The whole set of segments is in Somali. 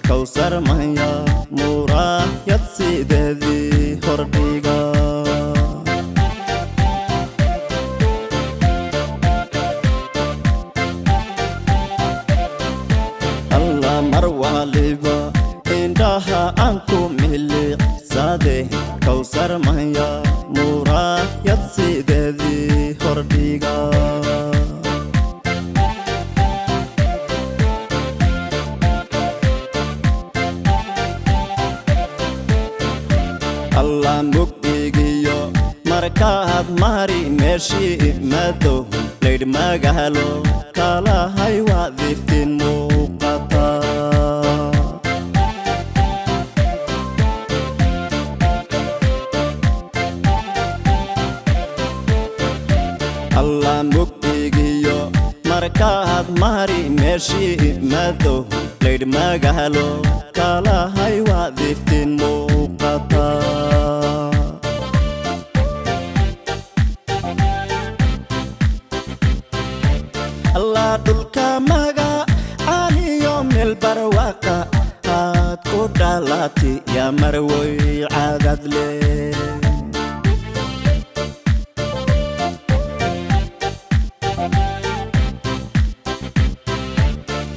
Kawsar maya muraayad sideedii hordhiga. Alla mar waliba indhaha aan ku milicsade, Kawsar maya muraayad sideedii hordhiga. Alla mugdigiyo markaad mari meeshii madow laydh magaalo kalahay waad iftiin muuqata. Alla mugdigiyo markaad mari meeshii madow laydh magaalo kalahay waad iftiin muuqata. Alla dhulka magacaaniyo meel barwaaqa aad ku dhalati yaa marwoy cadad leh.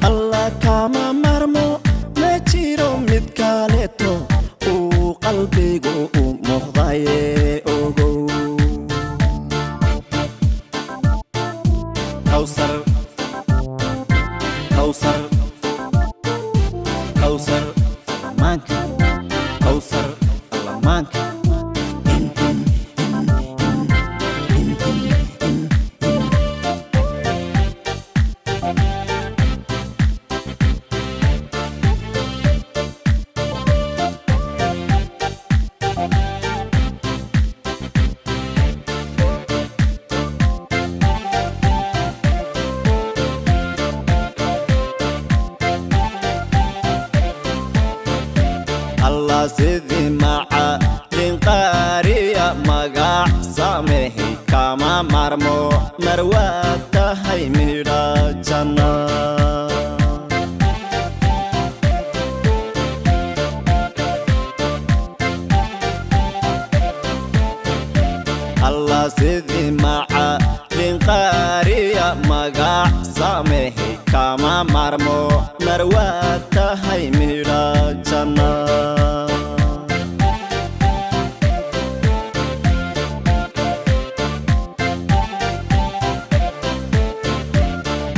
Alla kama marmo, ma jiro mid kaleeto uu qalbigu u muuqdaye ogow. Kawsar, Kawsar, Kawsar lamaanka, Kawsar lamaanka. In in in in in in in. Allah sidii macalin qaariya magac samehi kama marmo marwaad tahay midha janna. Allah sidii macalin qaariya magac samehi kama marmo marwaad tahay midha janna.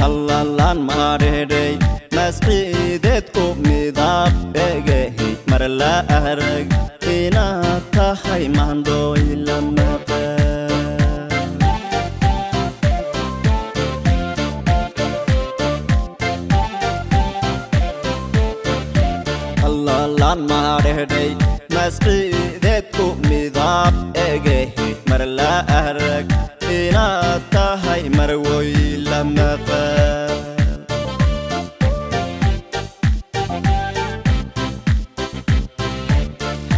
Allalaan maadhedhay masciideedku midab egehi mar la arag inaad tahay maandhooy lamaqa. Allalaan maadhedhay masciideedku midab egehi mar la arag inaad tahay marwoy lamaqa.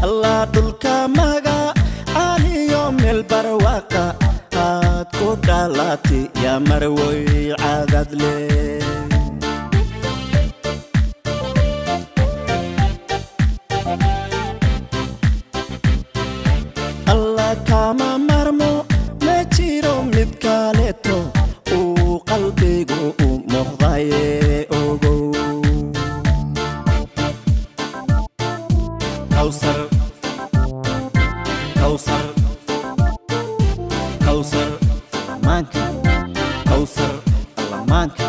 Allah dhulka magacaaniyo meel barwaaqa aad ku dhalati yaa marwoy cadad leh. Alla kama marmo, ma jiro mid kaleeto uu qalbigu u muuqdaye ogow. Kawsar, Kawsar, Kawsar lamaanka, Kawsar lamaanka.